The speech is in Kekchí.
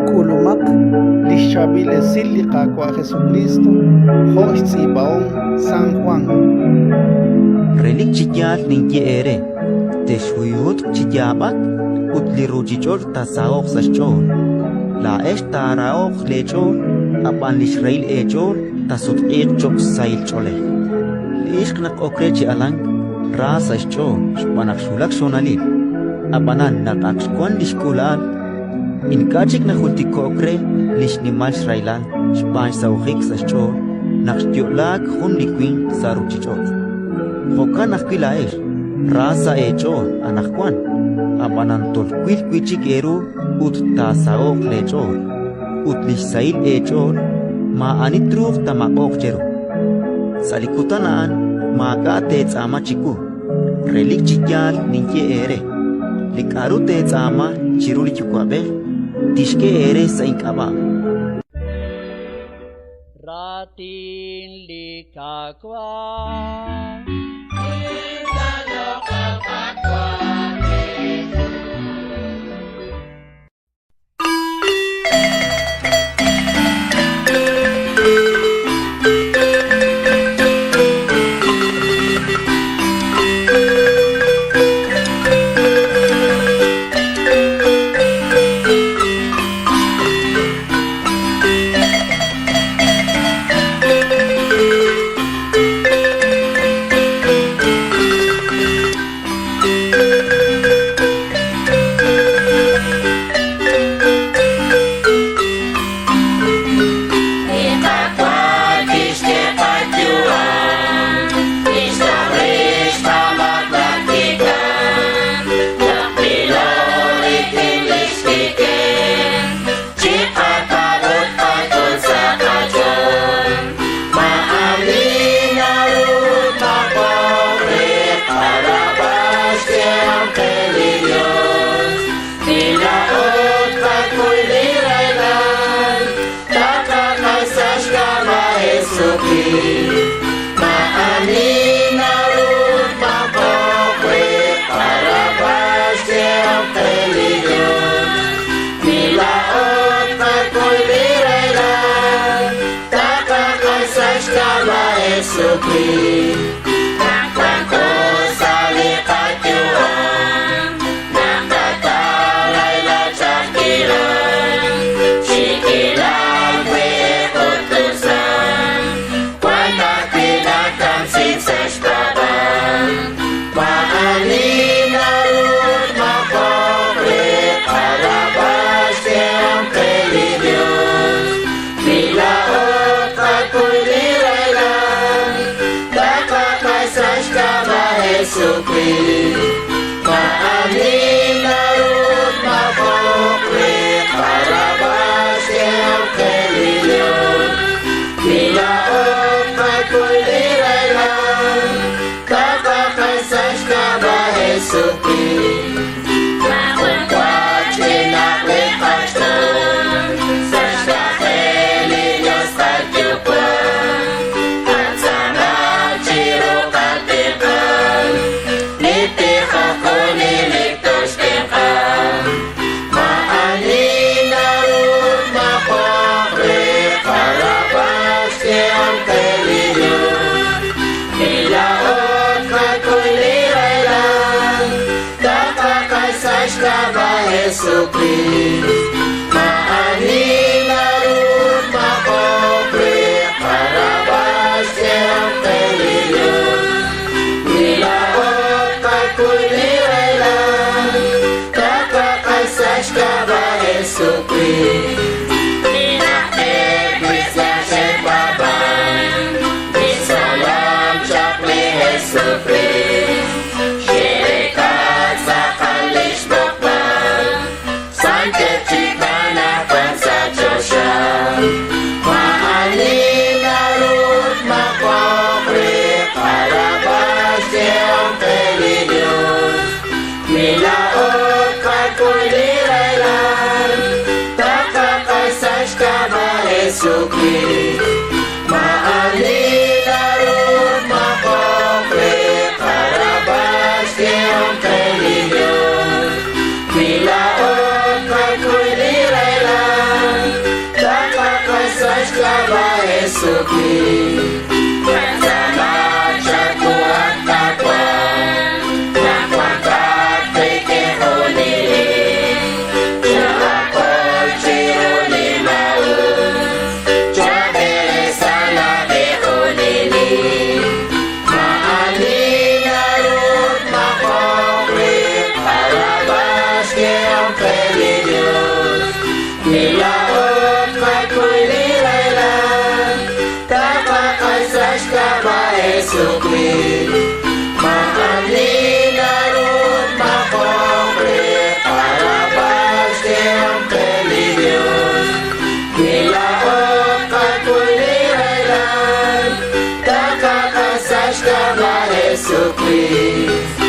K'ulumaq li xChaab'il Esil li Qaawa' Jesukriist jo' xtz'iib'ahom San Jwan. Relik chi yaal ninye eere: texhuyhutq chi yaab'ak ut li ruuchich'och' taasaho'q sa' xch'ool. Laa'ex taaraho'q leech'ool, ab'an li xrahil eech'ool taasutq'iiq cho'q sahil ch'oolej. Li ixq naq ok re chi alank, ra sa' xch'ool xb'aan naq xwulak xhonalil. Ab'anan naq ak xwank li xk'uula'al, ink'a' chik najultiko'k re li xnimal xrahilal xb'aan xsahojik sa' xch'ool naq xyo'laak jun li winq sa' ruuchich'och'. Jo'kan ajwi' laa'ex, ra sa' eech'ool anaqwan, ab'anan tolwil wi' chik eeru ut taasaho'q leech'ool, ut li xsahil eech'ool maa'ani truuq taamaq'oq cheru. Sa' li kutan a'an maak'a' teetz'aama chiwu. Relik chi yaal ninye eere: li k'aru teetz'aama chiru li Yuwa'b'ej, tixk'e eere sa' ink'ab'a'. Raatin li Qaawa'. Li Qaawa' tixk'e qayu'am, tixtoj rix qamaak naq kikamk, naqilo rik'in li xkik'el, chiqapaab' ut qak'ul sa' qach'ool. Maa'ani naru tmaq'oq re qarab'al xyehom qe li Yos. Wi laa'o tqakuy li rahilal, taqaq'ax sa' xk'ab'a' Jesukriist. Maa'ani naru tmaq'oq re qarab'al xyehom qe li Yos. Wi laa'o tqakuy li rahilal, taqaq'ax sa' xk'ab'a' Jesukriist. Naq wanko sa' li qayu'am, naqataw rahilal ch'a'ajkilal, xiikilal, we'ej ut tusan, wan ajwi' nakamsiik sa' xpaab'aal. Maa'ani naru tmaq'oq re qarab'al xyehom qe li Yos. Wi laa'o tqakuy li rahilal, taqaq'ax sa' xk'ab'a' Jesukriist. Maa'ani naru tmaq'oq re qarab'al xyehom qe li Yos. Wi laa'o tqakuy li rahilal, taqaq'ax sa' xk'ab'a' Jesukriist. Maajun wa chinaq li qach'ool, sa' xk'anjel li Yos qaYuwa'. Qatz'aamaq chiru qatenq'aal, li tijok junelik toxtenq'a. Maa'ani naru tmaq'oq re qarab'al xyehom qe li Yos. Wi laa'o tqakuy li rahilal, taqaq'ax sa' xk'ab'a' Jesukriist. Maa'ani naru tmaq'oq re qarab'al xyehom qe li Yos. Wi laa'o tqakuy li rahilal, taqaq'ax sa' xk'ab'a' Jesukriist. Li najter kristiaan xe'paab'ank, li xtzolom chaq li Jesukriist, xe'reek'a tz'aqal li xb'oqb'al, santeb' chik anaqwan sa' choxa. Maa'ani naru tmaq'oq re qarab'al xyehom qe li Yos. Wi laa'o tqakuy li rahilal, taqaq'ax sa' xk'ab'a' Jesukriist. Maa'ani naru tmaq'oq re qarab'al xyehom qe li Yos. Wi laa'o tqakuy Jesukriist. Qatz'aama chawu at Qaawa', naq wanqat qik'in junelik. Choohakol chiru li maa'us, chab'eresa laab'e junelik. Maa'ani naru tmaq'oq re qarab'al xk'ehom qe li Yos. Wi laa'o tqakuy li rahilal, taqaq'ax sa' xk'ab'a' Jesukriist. Maa'ani naru tmaq'oq re qarab'al xk'ehom qe li Yos. Wi laa'o tqakuy li rahilal, taqaq'ax sa' xk'ab'a' Jesukriist.